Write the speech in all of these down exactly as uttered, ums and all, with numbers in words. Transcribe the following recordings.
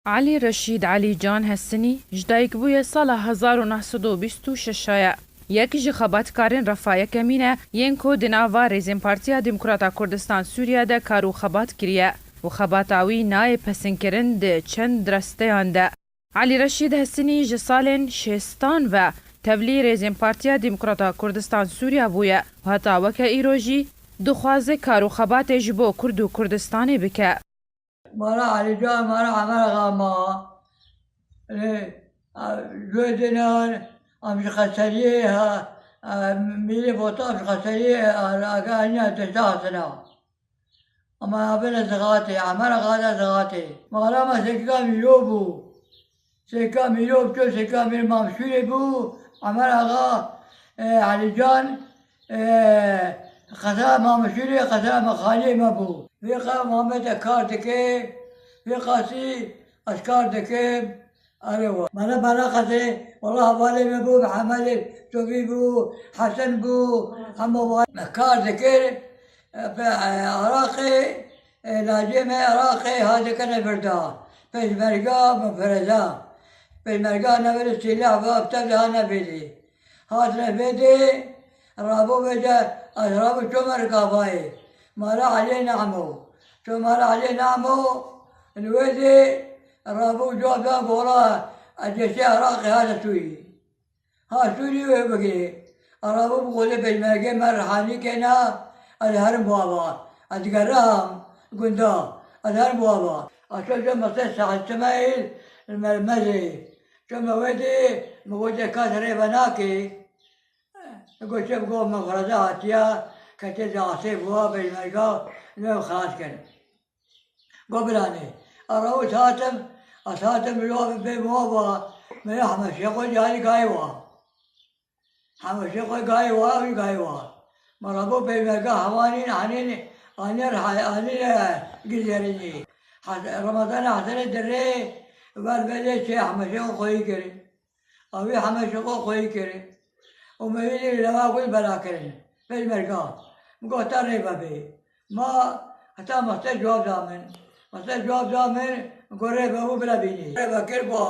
Elî Reşîd Elîcan Hesinî ji dayik bûye sala hezar û neh sed û bîst û şeş ye. Yek ji xebatkarên refa yekemîn e yên ku di nava rêzên Partiya Demokrata Kurdistan Sûriye de kar û xebat kiriye û xebata wî nayê pesinkirin di çend resteyan de. Elî Reşîd Hesinî ji salên şêstan ve tevlî rêzên Partiya Demokrata Kurdistan Sûriye bûye û heta weke îro jî dixwaze kar û xebatê ji bo Kurd û Kurdistanê bike. Mala Elîcan, mala Emer Axa ma. Lê, e, ji wê dinan, em ji Xeseriyê, ha, e, mîrê Botan ji Xeseriyê, e, ragihandine deşta Hasina. Ama ya bine Zixatê, Emer Axa de Zixatê. Mala me sêkika Mîro bû. Sêka Mîro, ço sêka Mîr Mamşûrê bû, Emer Axa, e, Elîcan, e, qeza Mamşûrê, qeza me xaliyê me bû. Vê qas Mamed e kar dike, vê qasî ez kar dikim. Erê wa. Mala, mala qezê, wela hevalê me bû, Mihemedê Tovî bû, Hesen bû, hema wa me kar dikir. E, pe, e, Iraqê, e, lacê me Iraqê ha dikine birda. Pêşmerga mufreza. Pêşmerga neverê sîleh ve, ev tev de ha nevêdî. Hatine vêdê, rabû vêce, ez rabû ço me rikavayê. Mala Eliyê Namo. Ço mala Eliyê Namo, li wê dê rabû cevap da gola, ez geçê Iraqê hate Sûrî. Ha Sûrî wê bigirê. Arabû bi xwedê pêşmergê me rihanî kêna, ez herim bo ava. Ez digeriham gunda, ez herim bo ava. Aşo jo meste Said Smail li Mermezê. Ço me wê dê, mi gotê ka rê venakê. Goşê bi gov me xureze hatiya, ketê di asê bûa pêşmerga, ne xelas kir. Go biranê. Arabû hatim, ez hatim bi ava bê mava, me ya Heme Şêxo cihayî gayê wa. Heme Şêxo gayê wa, wî gayê wa. Me rabû peyvega hewanîn, anîn, anî rhay, anî gilzerînî. Hes-, Remezan Hesenê dirê, ver belê çê Heme Şêxo xweyî kir. Avî Heme Şêxo xweyî kir. Û me wî lê leva xwe bela kirin. Pêşmerga. Min got, "Te rê vebê." Ma heta meste cewab da min. Meste cewab da min, min got, "Rê vebû bira bînî." Rê vekir ba.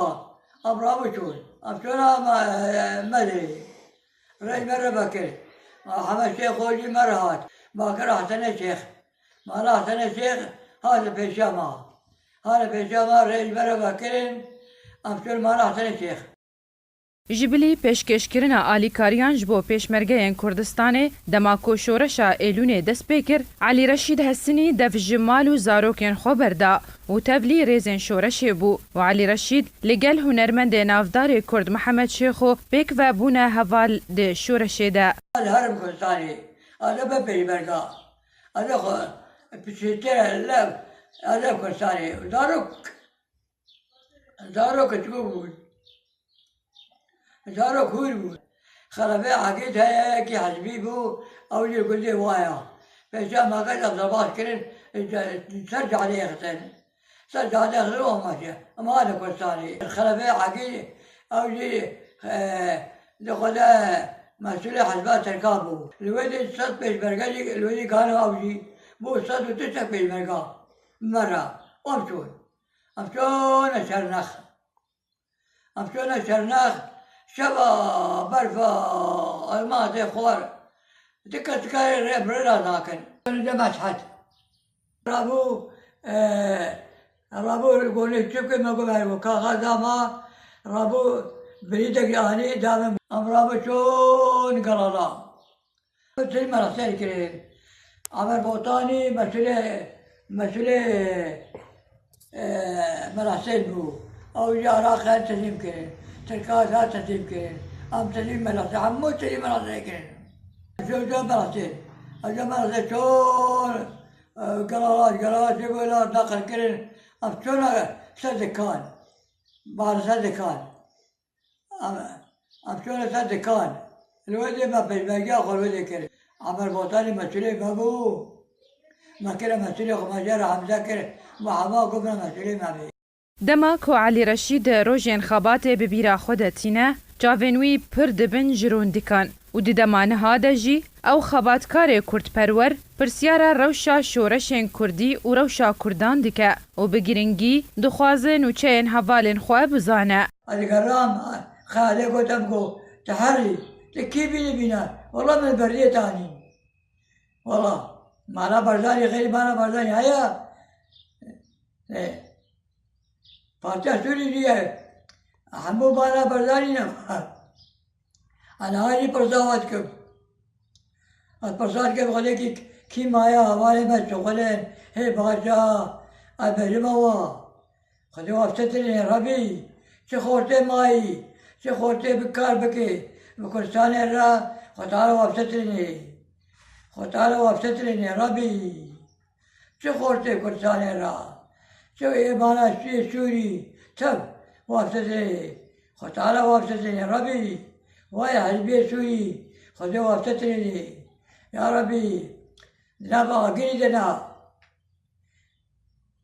Em rabû çûn. Em çûna me, me lê. Rê me rê vekir. Ma Heme Şêxo jî me re hat. Ma kir Hesenê Şêx. Mala Hesenê Şêx hate pêşiya ma. Hate pêşiya ma rê ji me re vekirin. Em çûn mala Hesenê Şêx. Ji bilî pêşkêşkirina alîkariyan ji bo pêşmergeyên Kurdistanê, dema ku şoreşa Êlûnê dest pê kir, Elî Reşîd Hesinî dev ji mal û zarokên xwe berda û tevlî rêzên şoreşê bû û Elî Reşîd li gel hunermendê navdarê Kurd Mihemed Şêxo pêk ve bûne heval di şoreşê de. Ez herim Kurdistanê, ez ê be pêşmerga, ez ê xwe piçîtir lev, ez ê Kurdistanê. Zarok Zarok çikû bûn. Zarok hûr bûn. Xelefê Egîd heye, yekî hizbî bû, ew jî gundê waya. Pêşiya me qey de zebaş kirin, ser cadê xistin. Ser cadê xistin û amaşe. Em hate Kurdistanê. Xelefê Egîd, ew jî, e, di xwe de mesûlê hizba Tirka bû. Li wê dê sed pêşmerge jî, li wê dê gana ew jî. Bû sed û tiştek pêşmerga. Me re. Wan çûn. Em çûne Şernex. Em çûne Şernex, şeva berfa, elma tê xwar. Ti kes karê rê bi rê re nakin. Li Meşhed. Rabû, e, rabû li gonê çûkê me got, "Bergo, kaxa dama." Rabû birîdek anî dame. Em rabû çûn Gelala. Tî merasê kirin. Amer Botanî mesûlê, mesûlê, e, merasê bû. Ew jî Iraqê teslîm kirin. Tirka jî teslîm kirin. Em teslîm merasê, hemû teslîm merasê kirin. Ew jî merasê. Ew jî merasê çor, e, Gelala, Gelala jî gola neqil kirin. Em çûne ser dikan. Bar ser dikan. Em, em çûne ser dikan. Li wê dê me pêşmergeya xwe li wê dê kir. Emer Botanî mesûlê me bû. Me kire mesûlê xwe, me jê re hemze kir. Me hema got me mesûlê me bê. Dema ku Elî Reşîd rojên xebatê bi bîra xwe de tîne, çavên wî pir dibin ji rûndikan. û di dema niha de jî ew xebatkarê kurdperwer pirsyara rewşa şoreşên kurdî û rewşa kurdan dike û bi giringî dixwaze nûçeyên hevalên xwe bizane. Ez digeram, xeyalê gotem ku tu herî, tu kî bînî bîne, wela min beriyê tanî. Wela, Mala Barzanî, xeyrî Mala Barzanî heye? E, Partiya Sûrî diye, hemû Mala Barzanî ne. Ana herî pirsa we dikim. Ez pirsa dikim, xwedê kî, kî maye, hevalê me çixulên, hê baca, ez berî me wa. Xwedê we bifitirinê Rebî, çi xortê mayî, çi xortê bi kar bikê, bi Kurdistanê re Xwe Teala we bifitirinê. Xwe Teala we bifitirinê Rebî. Çi xortê Kurdistanê re, çi êmana şiyê Sûrî, tev we bifitirinê. Xwe Teala we bifitirinê Rebî. Vay hizbê Sûrî, Xwedê we bifitirinê. Ya Rebî, di nava agirî de ne.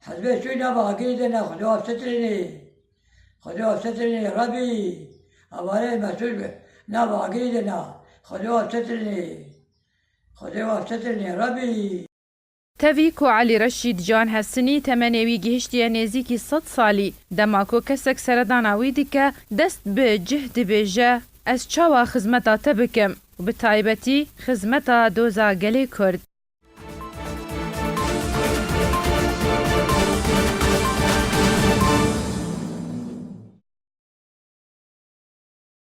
Hizbê Sûrî nava agirî de ne, Xwedê we bifitirinê. Xwedê we bifitirinê Rebî. Hevalê Mesûd be, nava agirî de ne, Xwedê we bifitirinê. Xwedê we bifitirinê Rebî. Tevî ku Elî Reşîd Can Hesinî temenê wî gihiştiye nêzîkî sed salî, dema ku kesek seredana wî dike, dest bi cih dibêje, Ez çawa xizmeta te bikim? Û bi taybetî xizmeta doza gelê Kurd.